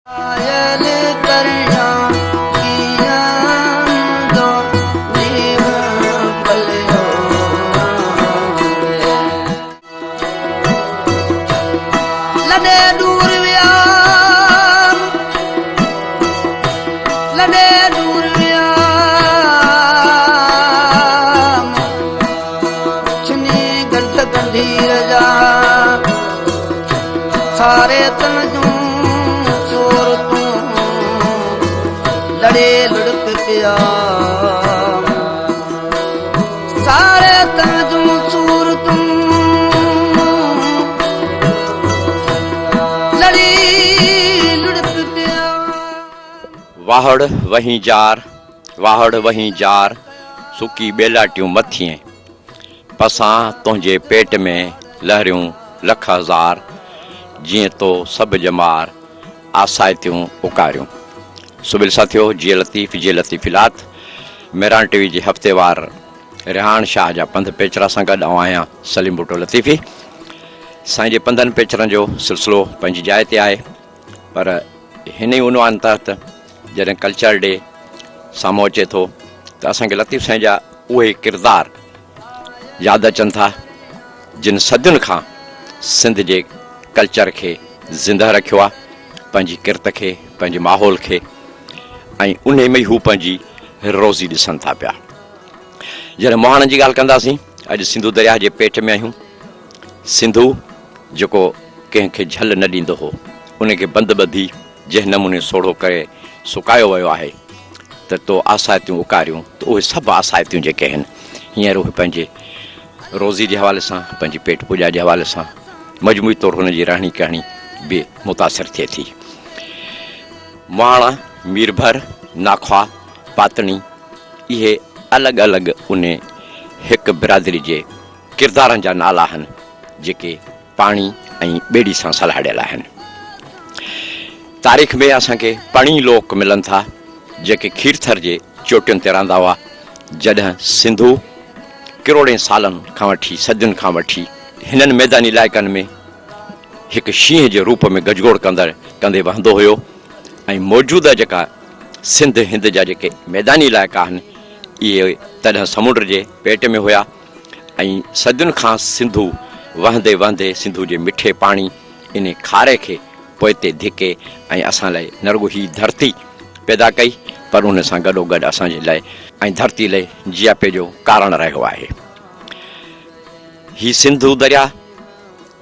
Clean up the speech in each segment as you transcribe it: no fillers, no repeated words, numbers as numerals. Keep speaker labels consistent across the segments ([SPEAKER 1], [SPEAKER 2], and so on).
[SPEAKER 1] آيل ڪريان ڪيئن منهنجو جيون پليو ري. لڏي ڏور ويام لڏي ڏور ويام ڇني گنٺ گنڍير جا. ساري تن جون صورتون لڙي لڙڪ پيا. ساري تن جون صورتون لڙي لڙڪ پيا.
[SPEAKER 2] واهڙ وهين جار، واهڙ وهين جار، سڪي ٻيلاٽيون مٿين. پسان تنهنجي پيٽ ۾ لهريون لک هزار، جيئن تو سڀ ڄمار آسائتيون اڪاريون. سبيل ساٿيو، جيئي لطيف، جيئي لطيفي لات. مهراڻ ٽي وي جي هفتيوار رهاڻ شاهه جا پنڌ پيچرا سان گڏ آئون آهيان سليم ڀٽو لطيفي. سائين جي پنڌن پيچرن جو سلسلو پنهنجي جاء تي آهي پر هن ئي عنوان تحت جڏهن ڪلچر ڊي سامهون اچي ٿو ته اسان کي لطيف سائين جا اهي ڪردار ياد اچن ٿا جن صدين کان سنڌ جي ڪلچر کي زنده رکيو آهي پنهنجي ڪرت کي پنهنجي ماحول کي ۽ انهي ۾ ئي هو پنهنجي روزي ڏسن ٿا پيا. جڏهن مهاڻن جي ڳالهه ڪنداسين اڄ سنڌو درياهه جي پيٽ ۾ آهيون سنڌو جيڪو ڪنهن کي جهل نه ڏيندو هو ان کي بند ٻڌي جنهن نموني سوڙهو ڪري سڪايو ويو آهي ته تو آسائتيون اڪاريون ته اهي سڀ آسائتيون جيڪي آهن هينئر اهي پنهنجي روزي جي حوالي سان پنهنجي پيٽ پوڄا جي حوالي سان مجموعي طور هن جي رهڻي ڪهڻي به متاثر ٿئي ٿي. مهاڻا، ميربحر، ناخوا، پاتڻي اهي الڳ الڳ انهي هڪ برادري جي ڪردارن جا نالا آهن جيڪي پاڻي ۽ ٻيڙي سان سلهاڙيل آهن. تاريخ ۾ اسان کي پڻي لوڪ ملن ٿا، جيڪي کيرٿر جي چوٽين تي رهندا هئا. جڏهن سنڌو ڪروڙين سالن کان وٺي صدين کان وٺي هنن ميداني علائقن ۾ هڪ شينهن جي روپ ۾ گجگوڙ ڪندڙ ڪندي وهندو هيو ۽ موجوده جيڪا سنڌ هند جا جيڪي ميداني علائقا آهن اهي تڏهن سمنڊ جي پيٽ ۾ هيا. ۽ صدين کان سنڌو وهندي وهندي سنڌو جي مٺي پاڻي انهي کاري کي پوئتي ڌڪي ۽ اسان لاء نه رڳو هي ڌرتي پيدا ڪئي پر ان سان گڏوگڏ اسان جي لاء ۽ ڌرتي لاء جياپي جو ڪارڻ رهيو آهي. هي سنڌو درياء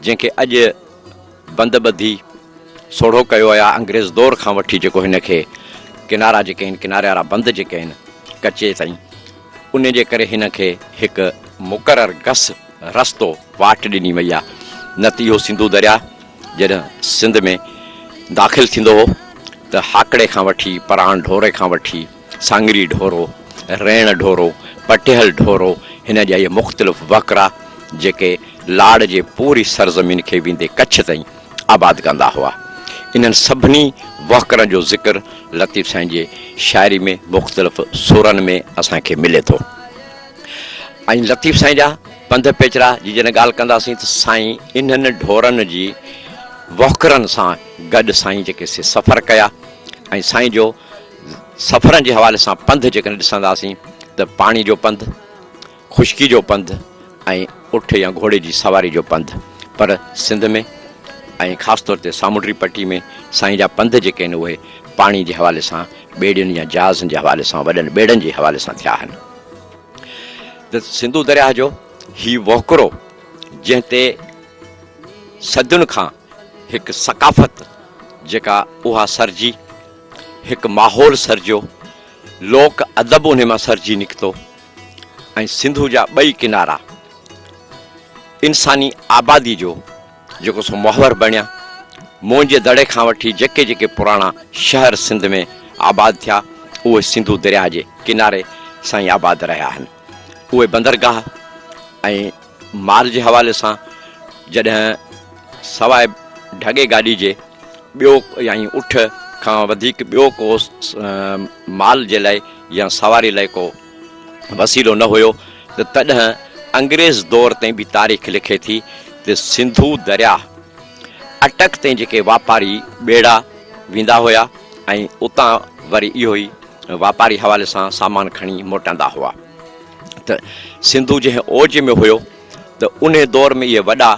[SPEAKER 2] جنهن کي اڄ بند ٻڌي سوڙهو ڪيو ويو آهي انگريز دور کان وٺي جيڪو هن کي ڪنارا جيڪي آهن ڪناري وارا بند جيڪي آهن ڪچي تائين ان جي ڪري هن کي هڪ مقرر گس، رستو، واٽ ڏني وئي آهي، نه ته اهو سنڌو درياء جڏهن سنڌ ۾ داخل ٿيندو هو ته هاڪڙي کان وٺي پراڻ ڍوري کان وٺي ساڱري ڍورو، ريڻ ڍورو، پٽيهل ڍورو هن جا اهي مختلف وهڪرا جيڪي لاڙ جي پوري سرزمين کي ويندي ڪڇ تائين آباد ڪندا هئا. انهن سڀني وهڪرن جو ذڪر لطيف سائين جي شاعري ۾ مختلف سورن ۾ اسان کي ملي ٿو ۽ لطيف سائين جا پنڌ پيچرا جي جڏهن ڳالهه ڪنداسين ته سائين انهن ڍورن جي وهڪرن سان گڏ سائين جيڪي سي سفر ڪيا ۽ سائين جو سفرن جي حوالي سان پنڌ جيڪڏهن ڏسنداسين ته پاڻي جو پنڌ خشڪي جو پنڌ ۽ اٺ يا گهوڙي جي سواري جو پنڌ پر سنڌ ۾ ۽ خاص طور تي سامونڊي پٽي ۾ سائين جا پنڌ جيڪي آهن اهي پاڻي جي حوالي سان ٻيڙين يا جهازن جي حوالي سان وڏن ٻيڙن جي حوالي سان ٿيا آهن ته سنڌو درياهه جو هي وهڪرو جنهن تي صدين کان هڪ ثقافت جيڪا اها سرجي هڪ ماحول سرجيو لوڪ ادب انهي مان سرجي نڪتو ۽ سنڌو جا ٻئي ڪنارا انساني آبادي جو جيڪو سو محور بڻيا. موئن جي دڙي کان وٺي جيڪي جيڪي پراڻا شهر سنڌ ۾ آباد ٿيا، اهي سنڌو درياهه جي ڪناري سان ئي آباد رهيا آهن. اهي بندرگاهه ۽ مال جي حوالي سان جڏهن سواء ڍڳي گاڏي جي ٻيو يعني اٺ کان وڌيڪ ٻيو ڪو مال جي لاء يا سواري لاء ڪو وسيلو نه هيو ته تڏهن انگريز دور تائين به تاريخ لکي ٿي ته سنڌو درياهه اٽڪ تائين جيڪي واپاري ٻيڙا ويندا هيا ۽ اتان وري اهو ئي واپاري حوالي سان سامان کڻي موٽندا هئا ته سنڌو جنهن اوج ۾ هيو ته انهي دور ۾ اهي وڏا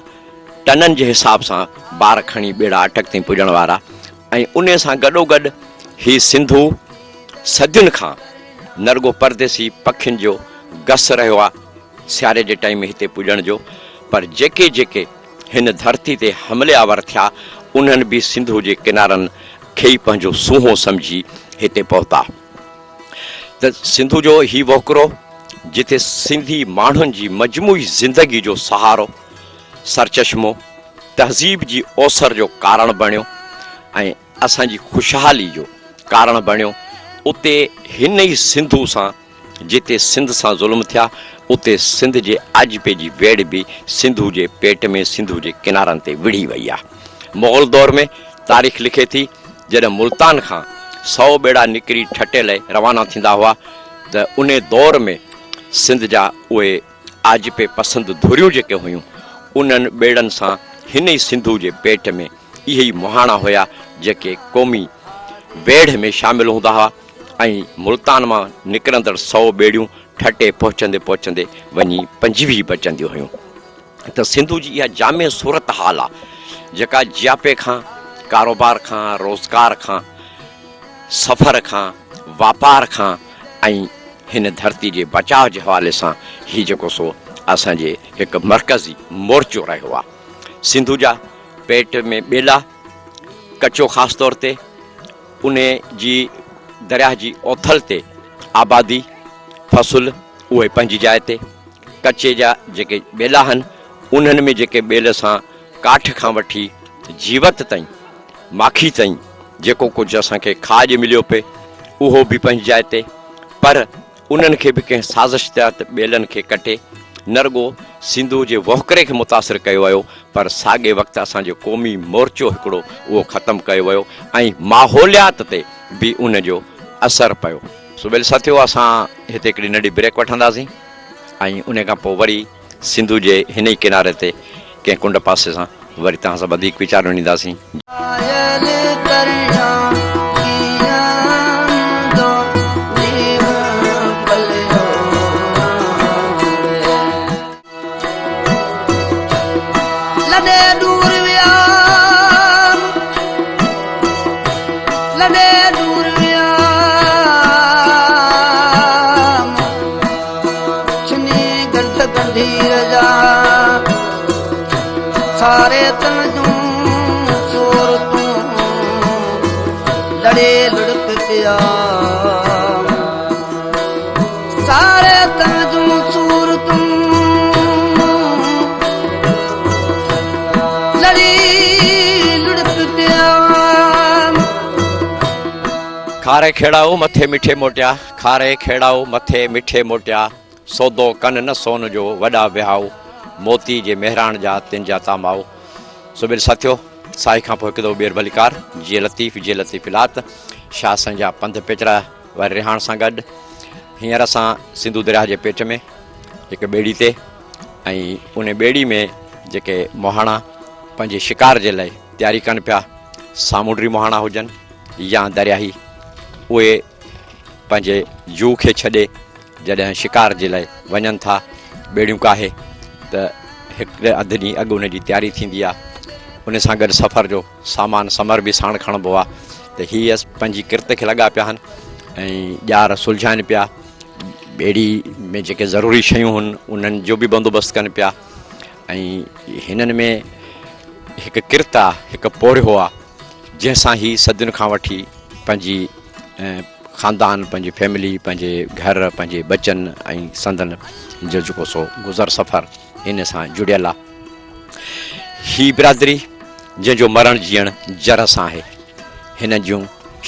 [SPEAKER 2] ٽنن جي حساب سان بار کڻي ٻيڙا اٽڪ تائين پڄڻ وارا ۽ انهي سان گڏوگڏ هي سنڌو صدين کان نه رڳو پرديسي پکين جو گس رهيو آ سياري جي ٽائيم ۾ هتي پڄڻ جو پر جيڪي جيڪي هن ڌرتي تي حملي آور ٿيا انهن به سنڌو جي ڪنارن کي ئي پنهنجو سونهون سمجهي هتي پهتا ته سنڌو جو هي وهڪرو جتي سنڌي ماڻهن جي مجموعي زندگي جو سهارو، سرچشمو، تهذيب جي اوسر جو ڪارڻ بڻيو ۽ اسان جي خوشحالي جو ڪارڻ بڻيو اتي هن ئي سنڌو سان جتي سنڌ سان ظلم ٿيا اتي سنڌ جي آجپي جي ويڙهه به سنڌو جي پيٽ ۾ سنڌو جي ڪنارن تي وڙهي وئي آهي. مغل دور ۾ تاريخ لکي ٿي جڏهن ملتان کان سئو ٻيڙا نڪري ٺٽي لئه روانا ٿيندا هئا ته انهي دور ۾ سنڌ جا اهي آجپي پسند ڌريون جيڪي هيون انهن ٻيڙن سان هن ئي سنڌو جي پيٽ ۾ اهي ئي مهاڻا هيا جيڪي قومي ويڙهه ۾ شامل هوندا هئا ۽ ملتان مان نڪرندڙ سئو ٻيڙيون ٺٽي پهچندي پهچندي وڃي 25 بچنديون هيون ته سنڌو جي اها جامع صورت حال آ جيڪا جياپي کان، ڪاروبار کان، روزگار کان، سفر کان، واپار کان ۽ هن ڌرتي جي بچاء جي حوالي سان هي جيڪو سو اسان جي هڪ مرڪزي مورچو رهيو آ. سنڌو جا پيٽ ۾ ٻيلا، ڪچو خاص طور تي انهي جي درياهه جي اوٿل تي آبادي، فصل اهي پنهنجي جاء تي، ڪچي جا جيڪي ٻيلا آهن انهن ۾ جيڪي ٻيل سان ڪاٺ کان وٺي جيوت تائين، ماکي تائين جيڪو ڪجهه اسان کي کاڄ مليو پئي اهو به پنهنجي جاء تي پر انهن کي به ڪنهن سازش تحت ٻيلن کي ڪٽي نه رڳو سنڌوء جي وهڪري کي متاثر ڪيو ويو پر ساڳئي وقت اسان جو قومي مورچو هڪڙو اهو ختم ڪيو ويو ۽ ماحوليات تي به ان جو اثر پيو. سو ٻيلي ساٿيو اسان هتي هڪڙي ننڍي بريڪ وٺنداسين ۽ انهي کان پوء وري سنڌو جي هن ئي ڪناري تي ڪنهن ڪنڊ پاسي سان وري توهان سان وڌيڪ ويچار ونڊينداسين.
[SPEAKER 1] گهايل ڪريان ڪيئن منهنجو جيون پليو ناهي. لڏي ڏور ويا لڏي ڏور ويا. ڇني ڳنڍ ڳنڍير جا، ساري تن جون صورتون لڙي لڙڪ پيا. ساري تن جون صورتون لڙي لڙڪ پيا.
[SPEAKER 2] کاري کيڙائو مٿي مٺي موٽيا. کاري کيڙائو مٿي مٺي موٽيا، سودو ڪن نه سون جو وڏا وهائو، موتي جي مهراڻ جا تن جا تامائو. سو ٻيلي ساٿيو، ساهي کان پوء هڪ دفعو ٻيهر ڀليڪار، جيئي لطيف جيئي لطيف لات، شاهه سائين جا پنڌ پيچرا واري رهاڻ سان گڏ هينئر اسان سنڌو درياهه جي پيٽ ۾ هڪ ٻيڙي تي ۽ ان ٻيڙي ۾ جيڪي مهاڻا پنهنجي شڪار جي لاء تياري ڪن پيا، سامونڊي مهاڻا هجن يا درياهي، اهي پنهنجي جوء کي ڇڏي جڏهن شڪار جي لاء وڃن ٿا ٻيڙيون ڪاهي ته هڪ اڌ ڏينهن اڳ ان جي تياري ٿيندي آهي ان سان گڏ سفر جو سامان سمر به ساڻ کڻبو آهي ته هي پنهنجي ڪرت کي لڳا پيا آهن ۽ ڄار سلجهائن پيا ٻيڙي ۾ جيڪي ضروري شيون هن انهن جو به بندوبست ڪن پيا ۽ هنن ۾ هڪ ڪرت آهي هڪ پورهيو آهي جنهن سان هي صدين کان وٺي پنهنجي خاندان، پنهنجي فيملي، پنهنجي گهر، پنهنجي ٻچن ۽ سندن جو جيڪو سو گذر سفر ان سان جڙيل آ. هي برادري جنهن جو مرڻ جيئڻ جر سان آهي. هنن جون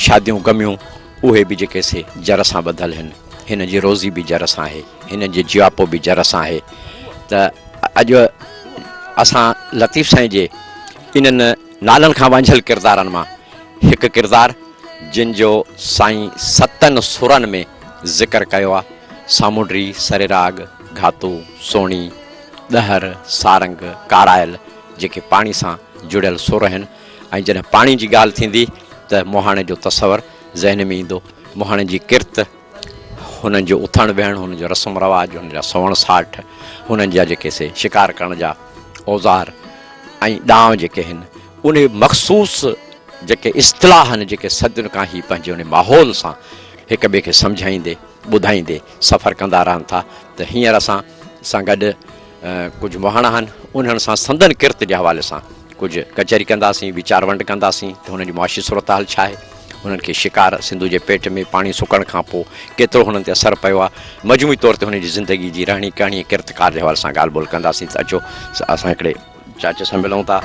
[SPEAKER 2] شاديون غميون اهي به جيڪي سي جر سان ٻڌل هن. هنن جي روزي به جر سان آهي. هنن جي جياپو به جر سان آهي ته اڄ اسان لطيف سائين جي انهن نالن کان وانجهيل ڪردارن مان هڪ ڪردار جن جو سائين ستن سرن ۾ ذڪر ڪيو آ، سامونڊي، سريراڳ، گهاتو، سهڻي، ڏهر، سارنگ، ڪارايل جيڪي پاڻي سان جڙيل سر آهن ۽ جڏهن پاڻي جي ڳالهه ٿيندي ته مهاڻي جو تصور ذهن ۾ ايندو. مهاڻي جي ڪرت، هنن جو اٿڻ ويهڻ، هنن جو رسم رواج، هنن جا سوڻ ساٺ، هنن جا جيڪي سي شڪار ڪرڻ جا اوزار ۽ ڏانء جيڪي هن، انهي مخصوص جيڪي اصطلاح آهن جيڪي صدين کان هي پنهنجي انهي ماحول سان هڪ ٻئي کي سمجهائيندي ٻڌائيندي سفر ڪندا رهن ٿا ته هينئر اسان سان گڏ ڪجهه مهاڻا آهن انهن سان سندن ڪرت جي حوالي سان ڪجهه ڪچهري ڪنداسين ويچار ونڊ ڪنداسين ته هنن جي معاشي صورتحال ڇا آهي هنن کي شڪار سنڌو جي پيٽ ۾ پاڻي سڪڻ کان پوء ڪيترو هنن تي اثر پيو آهي مجموعي طور تي هنن جي زندگي جي رهڻي ڪهڻي ۽ ڪرت ڪار جي حوالي سان ڳالهه ٻولهه ڪنداسين ته اچو اسان هڪڙي چاچي سان ملون ٿا.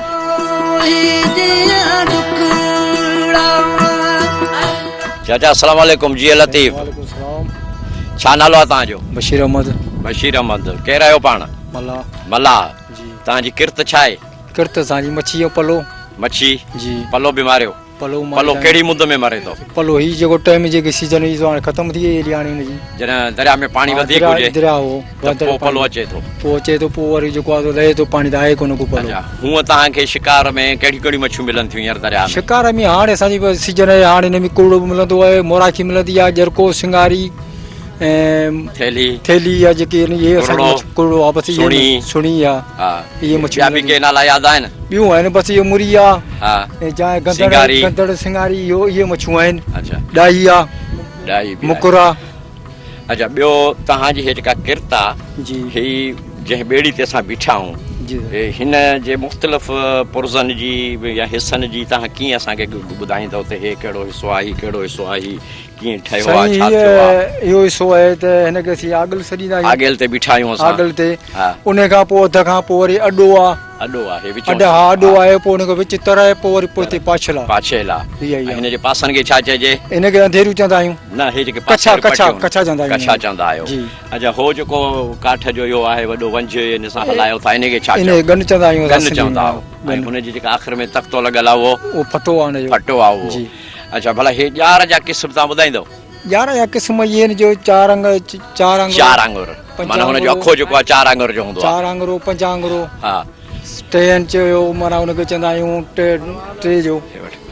[SPEAKER 2] چاچا السلام عليڪم جي لطيف ڇا نالو آهي توهان جو؟
[SPEAKER 3] بشير احمد.
[SPEAKER 2] بشير احمد ڪير آهيو پاڻ؟
[SPEAKER 3] ملاح.
[SPEAKER 2] ملاح
[SPEAKER 3] جي.
[SPEAKER 2] توهان جي ڪرت ڇا آهي؟
[SPEAKER 3] ڪرت اسان جي مڇي جو پلو.
[SPEAKER 2] مڇي
[SPEAKER 3] جي.
[SPEAKER 2] پلو به ماريو؟
[SPEAKER 3] پلو
[SPEAKER 2] پلو ڪهڙي مند ۾ مري ٿو؟
[SPEAKER 3] پلو هي جيڪو ٽائيم جيڪي سيزن هئي سو هاڻي ختم ٿي وئي هلي هاڻي هن جي.
[SPEAKER 2] جڏهن درياء ۾ پاڻي وڌيڪ هجي
[SPEAKER 3] درياء هو
[SPEAKER 2] ته پوء پلو اچي ٿو.
[SPEAKER 3] پوء اچي ٿو پوء وري جيڪو آهي سو لهي ٿو پاڻي ته آهي ڪونه ڪو پلو.
[SPEAKER 2] اڇا هونء توهان کي شڪار ۾ ڪهڙيون ڪهڙيون مڇيون ملن ٿيون هينئر درياء ۾؟
[SPEAKER 3] شڪار ۾ هاڻي اسان جي سيزن آهي هاڻي هن ۾ ڪوڙو به ملندو آهي موراکي ملندي آهي ڄرڪو سنگاري ۽
[SPEAKER 2] ٿيلهي
[SPEAKER 3] ٿيلهي آهي جيڪي اهي اسان جي ڪرڙو آهي بس اهي سڻي آهي.
[SPEAKER 2] اهي مڇيون ٻيا به ڪي نالا ياد آهن؟
[SPEAKER 3] ٻيون آهن بس اهو مري آ ۽ جا گندڙ گندڙ سنگاري اهو اهي مڇيون آهن.
[SPEAKER 2] اڇا
[SPEAKER 3] ڏاهي آ
[SPEAKER 2] ڏاهي به
[SPEAKER 3] مڪر آ.
[SPEAKER 2] اڇا ٻيو توهان جي هي جيڪا ڪرت آ
[SPEAKER 3] جي
[SPEAKER 2] هي جنهن ٻيڙي تي اسان بيٺا آهيون
[SPEAKER 3] جي
[SPEAKER 2] هن جي مختلف پرزن جي يا حصن جي توهان ڪيئن اسان کي ٻڌائيندؤ ته هي ڪهڙو حصو آ هي ڪهڙو حصو آ هي ڪيئن ٺهيو آ
[SPEAKER 3] سائين
[SPEAKER 2] ڇا
[SPEAKER 3] هي
[SPEAKER 2] ٿيو آ.
[SPEAKER 3] اهو حصو آهي ته هن کي اسين آڳل سڏيندا آهيون.
[SPEAKER 2] آڳل تي بيٺا آهيون اسان.
[SPEAKER 3] آڳل تي
[SPEAKER 2] ها.
[SPEAKER 3] ان کان پوء اڌ کان پوء وري اڏو آ.
[SPEAKER 2] اڏو آ هي وچون.
[SPEAKER 3] اڏ ها اڏو آهي پوء ان کان وچ تر آهي پوء وري پوئتي پاڇيل آ.
[SPEAKER 2] پاڇيل آ.
[SPEAKER 3] هي
[SPEAKER 2] ۽ هن جي پاسن کي ڇا چئجي؟
[SPEAKER 3] ان کي انڌيريون چوندا آهيون.
[SPEAKER 2] نه هي جيڪي پاسي
[SPEAKER 3] ڪڇا
[SPEAKER 2] واريون
[SPEAKER 3] ڪڇا
[SPEAKER 2] پٽيون آهن.
[SPEAKER 3] ڪڇا چوندا آهيون.
[SPEAKER 2] ڪڇا چوندا آهيو.
[SPEAKER 3] جي.
[SPEAKER 2] اڇا هو جيڪو ڪاٺ جو اهو آهي وڏو ونجهه ان سان هلايو ٿا ان کي ڇا
[SPEAKER 3] ان
[SPEAKER 2] چئو؟
[SPEAKER 3] کي ڳن چوندا آهيون اسان
[SPEAKER 2] ڳن
[SPEAKER 3] سنڌي ۾.
[SPEAKER 2] چوندا آهيو. ۽ هن جي جيڪا آخر ۾ تختو لڳل آ اهو؟
[SPEAKER 3] اهو ڦٽو آ ان جو.
[SPEAKER 2] ڦٽو آ اهو.
[SPEAKER 3] جي.
[SPEAKER 2] اڇا ڀلا هي ڄار جا قسم توهان ٻڌائيندؤ؟
[SPEAKER 3] ڄار جا قسم اهي آهن جو چار آڱر چار آڱرو
[SPEAKER 2] چار آڱر معنيٰ هن جو اکو جيڪو آهي چار آڱر جو هوندو آهي.
[SPEAKER 3] چار آڱرو پنج آڱرو
[SPEAKER 2] ها
[SPEAKER 3] ٽي انچ جو معنيٰ ان کي چوندا آهيون ٽي ٽي جو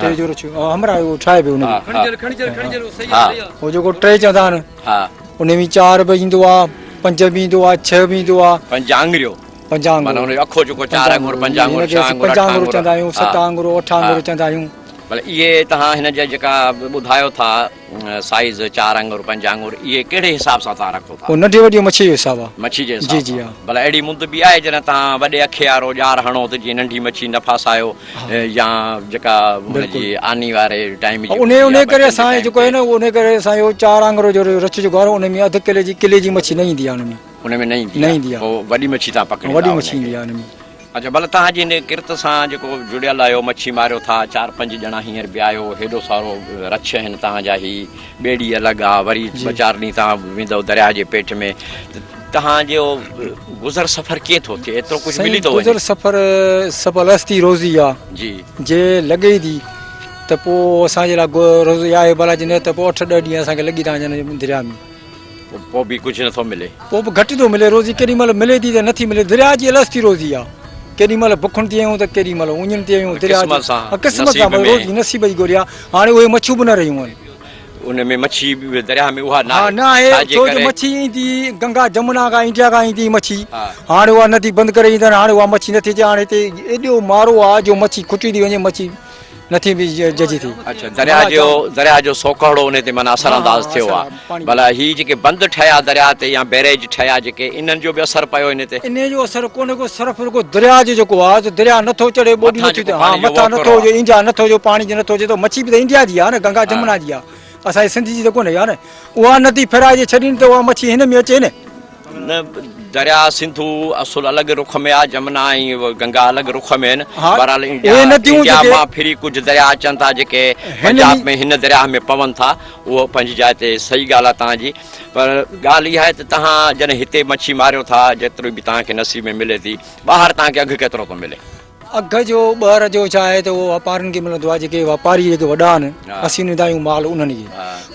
[SPEAKER 3] ٽي جو رڇو همراهه اهو ٺاهي پيو ان کي
[SPEAKER 2] ها
[SPEAKER 3] هو جيڪو ٽي چوندا آهن
[SPEAKER 2] ها
[SPEAKER 3] ان ۾ چار به ايندو آهي پنج به ايندو آهي ڇهه به ايندو آهي.
[SPEAKER 2] پنج آڱريو
[SPEAKER 3] پنج آڱرو
[SPEAKER 2] معنيٰ هن جو اکو جيڪو چار آڱر پنج آڱر ڇهه آڱر
[SPEAKER 3] پنج آڱرو چوندا آهيون ست آڱرو اٺ آڱرو چوندا آهيون.
[SPEAKER 2] ڀلا اهي توهان هن جا جيڪا ٻڌايو ٿا سائيز چار آڱر پنج آڱر اهي ڪهڙي حساب سان توهان رکو ٿا؟
[SPEAKER 3] اهو ننڍي وڏي مڇي جو حساب آهي.
[SPEAKER 2] مڇي جي حساب
[SPEAKER 3] جي جي
[SPEAKER 2] سان
[SPEAKER 3] ها.
[SPEAKER 2] ڀلا اهڙي مند به آهي جڏهن توهان وڏي اکي وارو ڄار هڻو ته جيئن ننڍي مڇي نه ڦاسايو يا جيڪا هن جي آني واري ٽائيم جي
[SPEAKER 3] انهي انهي ڪري اسان جيڪو آهي نه انهي ڪري اسان اهو چار آڱر جو رڇ جيڪو آهي ان ۾ اڌ ڪلي جي ڪلي جي مڇي نه ايندي آهي ان ۾.
[SPEAKER 2] ان ۾ نه ايندي
[SPEAKER 3] نه ايندي آهي.
[SPEAKER 2] پوء وڏي مڇي توهان پڪڙيندا
[SPEAKER 3] وڏي مڇي ايندي آهي ان ۾.
[SPEAKER 2] اڇا ڀلا توهان جي هن ڪرت سان جيڪو جڙيل آهيو مڇي ماريو ٿا چار پنج ڄڻا هينئر به آهيو هيڏو سارو رڇ آهن توهان جا هي ٻيڙي الڳ آ وري ٻه چار ڏينهن توهان ويندؤ درياهه جي پيٽ ۾ ته توهان جو گذر سفر ڪيئن ٿو ٿئي ايترو ڪجهه ملي ٿو وڃي؟
[SPEAKER 3] گذر سفر سڀ الستي روزي آ
[SPEAKER 2] جي
[SPEAKER 3] جي لڳي ٿي ته پوء اسان جي لاء روزي آهي ڀلا جي نه ته پوء اٺ ڏهه ڏينهن اسان کي لڳي ٿا وڃن درياهه ۾.
[SPEAKER 2] پوء به ڪجهه نٿو ملي.
[SPEAKER 3] پوء به گهٽ ٿو ملي. روزي ڪيڏي مهل ملي ٿي ته نٿي ملي. درياء جي الستي روزي آ. ڪيڏي مهل بکن تي آهيون ته ڪيڏي مهل اڃن تي آهيون. درياء
[SPEAKER 2] قسمت سان
[SPEAKER 3] قسمت سان
[SPEAKER 2] نصيب ۾.
[SPEAKER 3] روزي نصيب جي ڳولي آ. هاڻي اهي مڇيون به نه رهيون آهن.
[SPEAKER 2] ان ۾ مڇي به درياء ۾ اها
[SPEAKER 3] ها
[SPEAKER 2] ناهي.
[SPEAKER 3] نه آهي
[SPEAKER 2] ڇا جي
[SPEAKER 3] ڇو جو
[SPEAKER 2] ڪري؟
[SPEAKER 3] مڇي ايندي گنگا جمنا کان انڊيا کان ايندي مڇي.
[SPEAKER 2] ها.
[SPEAKER 3] هاڻي اها ندي بند ڪري ايندا آهن. هاڻي اها مڇي نٿي اچي. هاڻي هتي ايڏو مارو آ جو مڇي کٽي ٿي وڃي مڇي. نٿي به ججي ٿي.
[SPEAKER 2] اڇا درياء جو درياء جو سوڪهڙو انهي تي معنيٰ اثر انداز ٿيو آ. ڀلا هي جيڪي بند ٺهيا درياء تي يا بئريج ٺهيا جيڪي انهن جو به اثر پيو انهي تي؟
[SPEAKER 3] انهي جو اثر ڪونهي ڪو صرف رڳو درياء جو جيڪو آ سو درياء نٿو چڙهي ٻوڏ
[SPEAKER 2] مٿان
[SPEAKER 3] نٿي
[SPEAKER 2] جيڪو
[SPEAKER 3] ٿئي ها
[SPEAKER 2] پاڻي جو
[SPEAKER 3] مٿان
[SPEAKER 2] وهڪرو
[SPEAKER 3] نٿو
[SPEAKER 2] آ.
[SPEAKER 3] هجي انڊيا نٿو جو پاڻي جي نٿو اچي ته مڇي به ته انڊيا جي آ نه گنگا جمنا جي آ اسان جي سنڌ جي ته ڪونهي آ نه اها ندي ڦيرائي جي ڇڏين ته اها مڇي هن ۾ اچي نه.
[SPEAKER 2] نه درياء سنڌو اصل الڳ رخ ۾ آ جمنا ۽ گنگا الڳ رخ ۾ آهن بهرحال انڊيا انڊيا مان ڦري ڪجهه درياء اچن ٿا جيڪي پنجاب ۾ هن درياء ۾ پون ٿا اهو پنهنجي جاء تي صحيح ڳالهه آ توهان جي پر ڳالهه اها آهي ته توهان جڏهن هتي مڇي ماريو ٿا جيتري به توهان کي نصيب ۾ ملي ٿي ٻاهر توهان کي اگهه ڪيترو ٿو ملي؟
[SPEAKER 3] اگهه جو ٻهر جو ڇا آهي ته اهو واپارين کي ملندو آهي جيڪي واپاري جيڪي وڏا آهن اسين ڏيندا آهيون مال انهن کي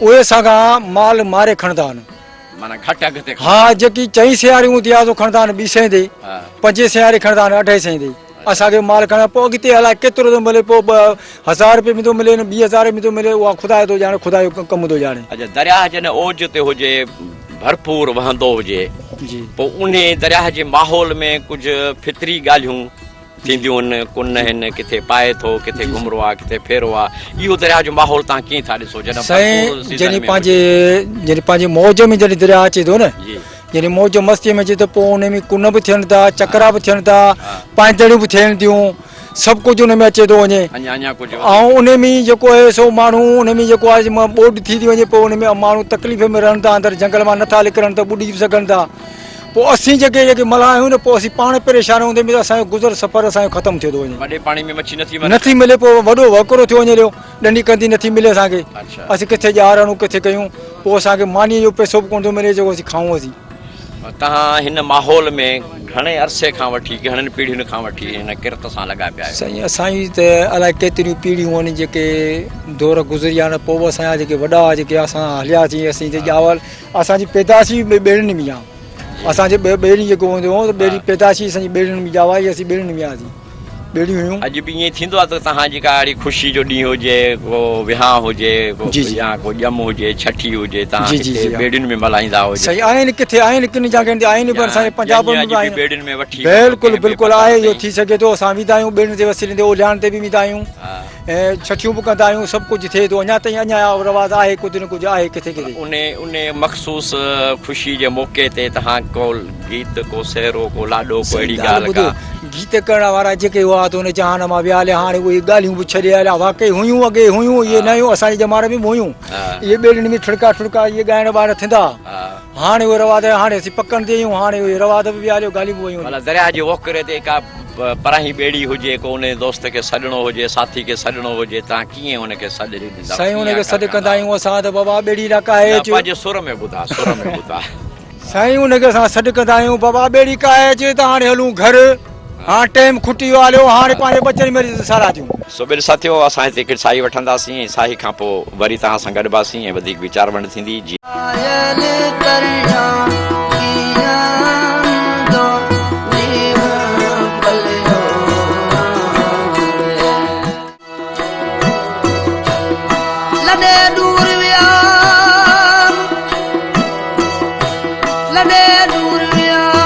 [SPEAKER 3] اهي اسان کان مال ماري کڻندا آهن.
[SPEAKER 2] معنيٰ گهٽ اگهه تي
[SPEAKER 3] ها جيڪي چئين سين واري هوندي آهي سو کڻندا آهن ٻي سين تي پنجين سين واري کڻندا آهن اڍائي سين تي. اسان کي مال کڻڻ پوء اڳتي الائي ڪيترو ٿو ملي پوء 2000 روپيه ۾ ٿو ملي نه 2000 ۾ ٿو ملي اها خدا ٿو ڄاڻي خدا جو ڪم ٿو ڄاڻي.
[SPEAKER 2] اڇا درياهه جڏهن اوج تي هجي ڀرپور وهندو هجي
[SPEAKER 3] جي.
[SPEAKER 2] پوء انهي درياهه جي ماحول ۾ ڪجهه فطري ڳالهيون ٿينديون آهن ڪن هن ڪٿي پائي ٿو ڪٿي گهمرو آ ڪٿي ڦيرو آ اهو درياهه جو ماحول توهان ڪيئن ٿا ڏسو جڏهن
[SPEAKER 3] سائين جڏهن پنهنجي جڏهن پنهنجي موج ۾ جڏهن درياهه اچي ٿو نه
[SPEAKER 2] جي.
[SPEAKER 3] جڏهن موج مستي ۾ اچي ٿو پوء ان ۾ ڪن به ٿين ٿا چڪرا به ٿين ٿا پائندڙيون به ٿين ٿيون سڀ ڪجهه ان ۾ اچي ٿو وڃي
[SPEAKER 2] اڃا اڃا ڪجهه
[SPEAKER 3] ۽ ان ۾ جيڪو آهي سو ماڻهو ان ۾ جيڪو آهي ٻوڏ ٿي ٿي وڃي پوء ان ۾ ماڻهو تڪليف ۾ رهن ٿا اندر جنگل مان نٿا نڪرن ته ٻڏي به سگهن ٿا پوء اسين جيڪي جيڪي ملاح آهيون نه پوء اسين پاڻ پريشان آهيون ته اسان جو گذر سفر اسان جو ختم ٿيو ٿو وڃي.
[SPEAKER 2] وڏي پاڻي ۾ مڇي نٿي ملي.
[SPEAKER 3] نٿي ملي پوء وڏو وهڪرو ٿيو وڃي رهيو ڏنڊي ڪندي نٿي ملي اسان کي اسين ڪٿي ڄار هڻون ڪٿي ڪيون پوء اسان کي مانيء جو پئسو به ڪونه ٿو ملي جيڪو اسين کائون اسين.
[SPEAKER 2] توهان هن ماحول ۾ گهڻي عرصي کان وٺي گهڻين پيڙهين کان وٺي هن ڪرت سان لڳا پيا آهيو.
[SPEAKER 3] سائين اسان جي ته الائي ڪيتريون پيڙهيون آهن جيڪي دور گذري ويا آهن پوء به اسان جا جيڪي وڏا جيڪي اسان هلياسين اسين ته ڄاول اسان جي پيدائش ئي ٻيڙين ۾ آ اسان جي ٻيڙي جيڪو هوندو هو ته ٻيڙي پيدائش ئي اسان جي ٻيڙين ۾ ڄاوا اسين ٻيڙين ۾ آياسين ٻيڙيون هيون.
[SPEAKER 2] اڄ به ائين ٿيندو آ ته توهان جي ڪا اهڙي خوشي جو ڏينهن هجي ڪو وهانء هجي ڪو يا ڪو ڄم هجي ڇٺي هجي توهان هتي ٻيڙين ۾ ملهائيندا هجو.
[SPEAKER 3] سائين آهن ڪٿي آهن ڪن جاڳين تي آهن پر اسان جي پنجاب ۾ به آهن
[SPEAKER 2] ٻيڙين ۾ وٺي
[SPEAKER 3] بلڪل بلڪل آهي اهو ٿي سگهي ٿو اسان ويندا آهيون ٻيڙين تي وسيلين تي اولياڻ تي به ويندا آهيون. ۽ ڇٺيون به ڪندا آهيون سڀ ڪجهه ٿئي ٿو اڃا تائين اڃا اهو رواج آهي ڪجهه نه ڪجهه آهي ڪٿي ڪٿي.
[SPEAKER 2] انهي مخصوص خوشي جي موقعي تي توهان ڪو گيت ڪو سهرو ڪو لاڏو ڪو اهڙي ڳالهه ڪا.
[SPEAKER 3] گيت ڪرڻ وارا جيڪي هئا ته ان جهان مان ويا هليا هاڻي اهي ڳالهيون به ڇڏي هليا واقعي هيون اڳي هيون اهي نه هيون اسان جي ڄمار ۾ به هيون اهي ٻيڙين ۾ ٺڙڪا ٺڙڪا اهي ڳائڻ ٻائڻ ٿيندا هاڻي اهي رواج هاڻي اسين پڪن تي آهيون هاڻي اهي رواج به ويا هليو ڳالهيون به ويون.
[SPEAKER 2] ڀلا درياهه جي وهڪري تي ڪا پراهين ٻيڙي هجي، ڪو انهي دوست کي سڏڻو هجي، ساٿي کي سڏڻو هجي، توهان ڪيئن ان کي سڏ ڏيندا؟
[SPEAKER 3] سائين ان کي سڏ ڪندا آهيون اسان ته بابا ٻيڙي لا ڪاهي اچ.
[SPEAKER 2] نه پنهنجي سر ۾ ٻڌاء، سر ۾ ٻڌاء.
[SPEAKER 3] سائين ان کي اسان سڏ ڪندا آهيون بابا ٻيڙي ڪاهي اچ ته هاڻي هلون گهر، هاڻ ٽيم کٽي ويو هليو هاڻي پنهنجي ٻچن ۾ سارا ٿيون.
[SPEAKER 2] سو ٻيلي ساٿيو اسان هتي هڪڙي ساهي وٺنداسين ۽ ساهي کان پوء وري توهان سان گڏباسين ۽ وڌيڪ ويچار ونڊ ٿيندي. جي.
[SPEAKER 1] آيل ڪريان ڪيئن منهنجو جيون پليو ري. لڏي ڏور ويام لڏي ڏور ويام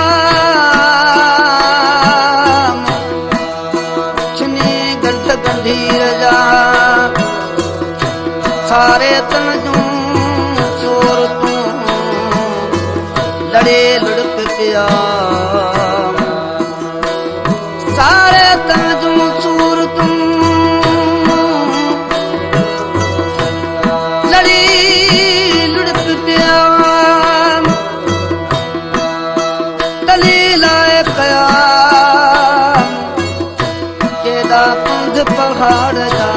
[SPEAKER 1] ڇني گنڍ گنڍير جا ساري تن جون چور تون لڙي لڙڪ پيا ساري تن جون چور تون لڙي لڙڪ پيا تلي لاء ڪيا ڪيڏا پنڌ پهاڙ جا.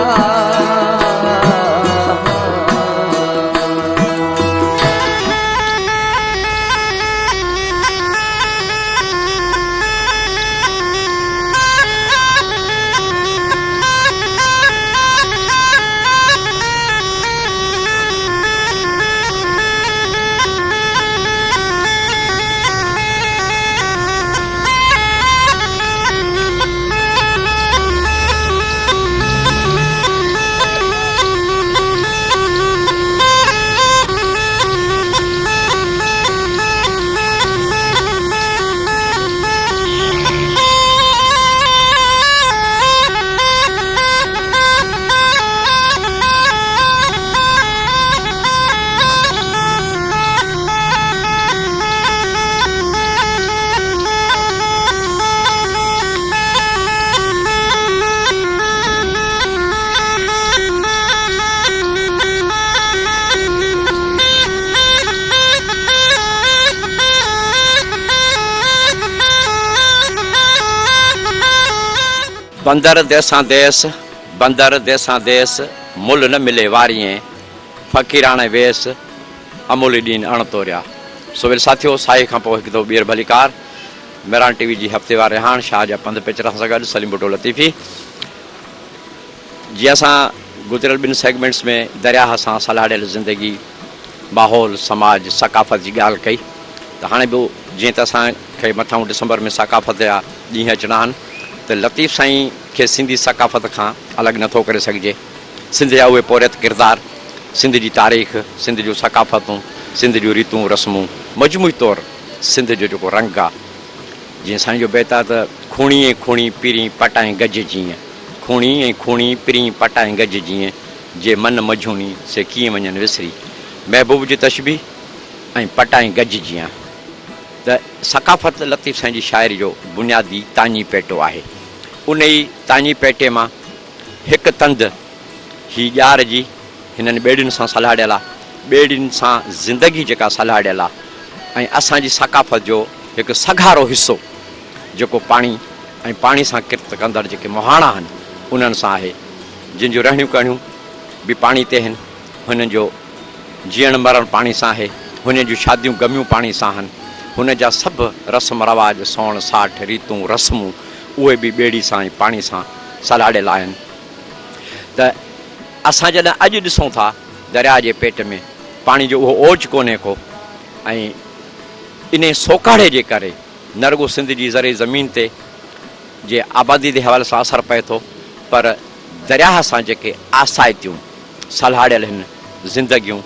[SPEAKER 2] بندر ديسان ديس، بندر ديسان ديس، ملهه نه ملي واريين، فقيراڻي ويس، امولي ڏين اڻ توريا. سويل ساٿيو، ساهي کان پوء هڪ دفعو ٻيهر ڀليڪار. مهراڻ ٽي وي جي هفتيوار رهاڻ شاهه جا پنڌ پيچرا سان گڏ سليم ڀٽو لطيفي جي اسان گذريل ٻن سيگمينٽس ۾ درياهه سان سلهاڙيل زندگي، ماحول، سماج، ثقافت جي ڳالهه ڪئي ته هاڻي به جيئن ته اسان کي مٿانهون ڊسمبر ۾ ثقافت جا ڏينهن اچڻا آهن. ته لطيف سائين کي سنڌي ثقافت کان الڳ نه ٿو ڪري سگهجي. سنڌ جا اهي پورهيت ڪردار، سنڌ جي تاريخ، سنڌ جون ثقافتون، سنڌ جون ريتون رسمون، مجموعي طور سنڌ جو جيڪو رنگ آ، جيئن سائين جو بيت آ ته کوڻي ۽ کوڻي پرين پٽائين گج جيئن، کوڻي ۽ کوڻي پرين پٽائين گج جيئن، جي من مجهوني سي ڪيئن وڃن وسري. محبوب جي تشبيهه ۽ پٽائين گج جيئن. ته ثقافت لطيف سائين جي شاعري جو بنيادي تاڃي پيٽو آهي. انهي تاڃي پيٽي مان هڪ تند هي ڄار جي هنن ٻيڙين سان سلهاڙيل آ، ٻيڙين سان زندگي جيڪا سلهاڙيل آ ۽ اسان جي ثقافت جو هڪ سگهارو حصو جيڪو پاڻي ۽ پاڻي سان ڪرت ڪندڙ جيڪي مهاڻا آهن انهن سان آهي، جن جون رهڻيون ڪهڻيون به پاڻي تي آهن. هنن جو جيئڻ مرڻ پاڻي سان آهي، هنن جون شاديون غميون پاڻي سان آهن، هن جا سڀ رسم رواج، سوڻ ساٺ، ريتون رسمون اهي به ٻيڙي سان ۽ پاڻي سان سلهاڙيل آهن ته اسان جڏهن اڄ ڏسون ٿا درياء جي پيٽ ۾ پاڻي جو اهو اوج ڪونهي ڪو ۽ انهي سوڪاڙي جي ڪري نه رڳو سنڌ جي زرعي زمين تي جي آبادي جي حوالي سان اثر پئي ٿو پر درياهه سان جيڪي آسائتيون سلهاڙيل هن زندگيون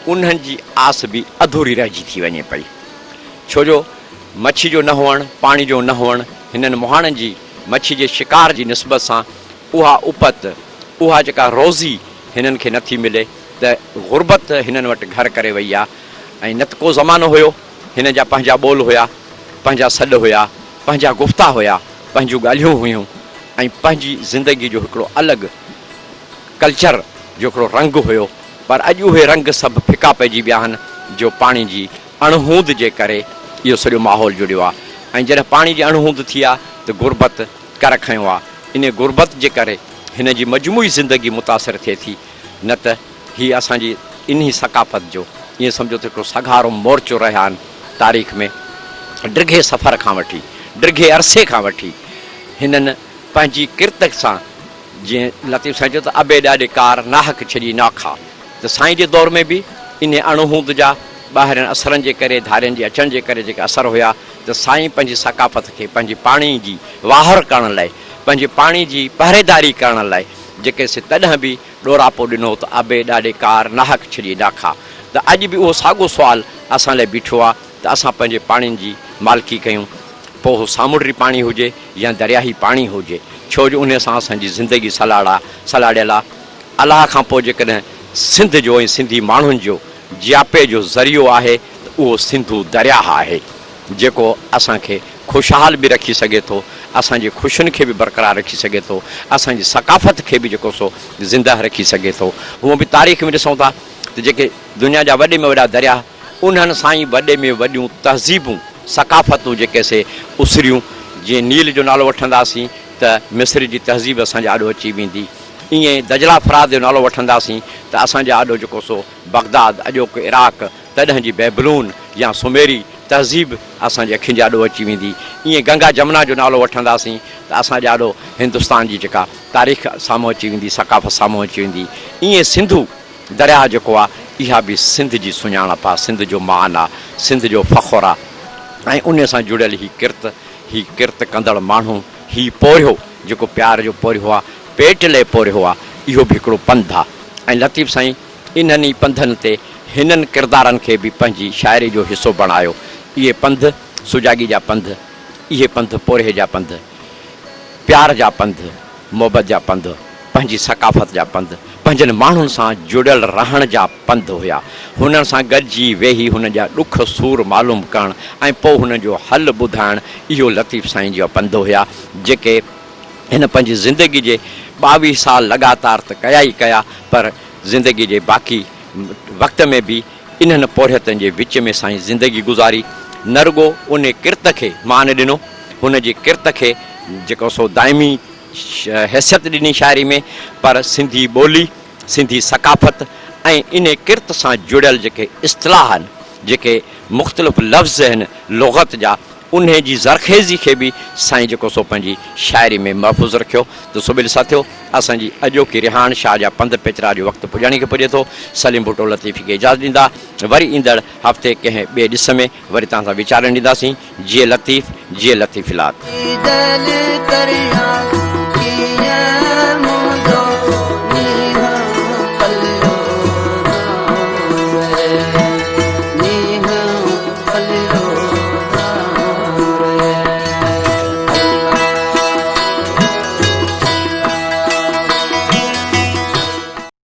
[SPEAKER 2] انهن جي آس به اڌوري رهجي ٿي وڃي پئي. ڇو جو مڇي جو نه هئڻ، پاڻي جو نه هئڻ، هنن مهاڻن جي مڇي جي شڪار جي نسبت سان اها اپت، اها جيڪا روزي هنن کي نٿي ملي ته غربت هنن وٽ گهر ڪري وئي آ ۽ نه ته ڪو زمانو هيو هنن جا پنهنجا ٻول هيا، پنهنجا سڏ هيا، پنهنجا گفتا هيا، پنهنجون ڳالهيون هيون ۽ پنهنجي زندگي جو هڪڙو الڳ ڪلچر جو هڪڙو رنگ هيو پر اڄ اهي رنگ سڀ ڦڪا پئجي ويا آهن جو پاڻي جي اڻهوند جي ڪري اهو سڄو ماحول جڙيو آهي ۽ جڏهن پاڻي جي اڻهوند ٿي آهي ته غربت ڪر کنيو آهي انهي غربت جي ڪري هن جي مجموعي زندگي متاثر ٿئي ٿي نه ته هي اسان جي انهي ثقافت جو ائين سمجهو ته هڪڙو سگهارو مورچو رهيا آهن تاريخ ۾ ڊگهي سفر کان وٺي ڊگهي عرصي کان وٺي هنن پنهنجي ڪرت سان جيئن لطيف سائين چيو ته ابي ڏاڏي ڪار ناحق ڇڄي ناکا ته سائين جي دور ۾ به انهي اڻهوند جا ٻاهرين اثرن جي ڪري ڌارين جي اچڻ جي ڪري جيڪي اثر هيا ته سائين پنهنجي ثقافت کي پنهنجي پاڻي جي واهر ڪرڻ لاء پنهنجي پاڻي جي پهريداري ڪرڻ لاء جيڪي سي تڏهن به ڏوراپو ڏنو ته ابي ڏاڏي ڪار ناحق ڇڄي ناکا ته اڄ به اهو ساڳو سوال اسان لاء بيٺو آ ته اسان پنهنجي پاڻين جي مالڪي ڪيون پوء اهو سامونڊي پاڻي هجي يا درياهي پاڻي هجي، ڇو جو انهيء سان اسان جي زندگي سلهاڙا سلهاڙيل آ. الله کان پوء جيڪڏهن سنڌ جو ۽ سنڌي ماڻهن جو جياپي جو ذريعو آهي ته اهو سنڌو درياهه آهي، جيڪو اسان کي خوشحال به رکي سگهي ٿو، اسان جي خوشين کي به برقرار رکي سگهي ٿو، اسان جي ثقافت کي به جيڪو سو زندهه رکي سگهي ٿو. هونء به تاريخ ۾ ڏسون ٿا ته جيڪي دنيا جا وڏي ۾ وڏا درياهه انهن سان ئي وڏي ۾ وڏيون تهذيبون، ثقافتون جيڪي سي اسريون، جيئن نيل جو نالو وٺنداسين ته مصر جي تهذيب اسان جي آڏو اچي ويندي، ائين دجله فرات جو نالو وٺنداسين ته اسان جي آڏو جيڪو سو بغداد، اڄوڪو عراق، تڏهن جي بيبلون يا سميري تهذيب اسان جي اکين جي آڏو اچي ويندي، ائين گنگا جمنا جو نالو وٺنداسين ته اسان جي آڏو هندستان جي جيڪا تاريخ سامهون اچي ويندي، ثقافت سامهون اچي ويندي، ائين سنڌو. درياهه جيڪو آ اها به سنڌ جي سڃاڻپ آ، سنڌ جو مان آ، سنڌ جو فخر آ ۽ انهي سان جڙيل هي ڪرت، هي ڪرت ڪندڙ ماڻهو، هي پورهيو جيڪو پيار جو پورهيو آ، پيٽ لئه پورهيو آ، اهو به هڪڙو پنڌ آ ۽ لطيف سائين انهن ئي پنڌن تي هنن ڪردارن کي به پنهنجي شاعري جو حصو بڻايو. اهي پنڌ سجاڳي جا پنڌ، اهي پنڌ پورهيي جا پنڌ، پيار جا پنڌ، محبت جا پنڌ، پنهنجي ثقافت جا پنڌ، پنهنجن ماڻهن سان جڙيل رهڻ جا پنڌ هيا. هنن سان گڏجي ويهي هنن جا ڏک سور معلوم ڪرڻ ۽ پوء هنن جو حل ٻڌائڻ اهو لطيف سائين جا پنڌ هيا جيڪي هن پنهنجي زندگي جي 22 سال لڳاتار ته ڪيا ئي ڪيا پر زندگي جي باقي وقت ۾ به انهن پورهيتن جي وچ ۾ سائين زندگي گذاري نه رڳو انهي ڪرت کي مان ڏنو هن جي ڪرت کي جيڪو سو دائمي حيثيت ڏني شاعري ۾ پر سنڌي ٻولي، سنڌي ثقافت ۽ انهي ڪرت سان جڙيل جيڪي اصطلاح آهن، جيڪي مختلف لفظ آهن لغت جا، انهي جي زرخيزي کي به سائين جيڪو سو پنهنجي شاعري ۾ محفوظ رکيو ته سوڀيل ساٿيو اسان جي اڄوڪي رهاڻ شاهه جا پنڌ پيچرا جو وقت پڄاڻي کي پڄي ٿو. سليم ڀٽو لطيفي کي اجازت ڏيندا. وري ايندڙ هفتي ڪنهن ٻئي ڏس ۾ وري توهان سان ويچارڻ ڏينداسين. جيئي لطيف، جيئي لطيفلات.
[SPEAKER 1] دل ڪريان.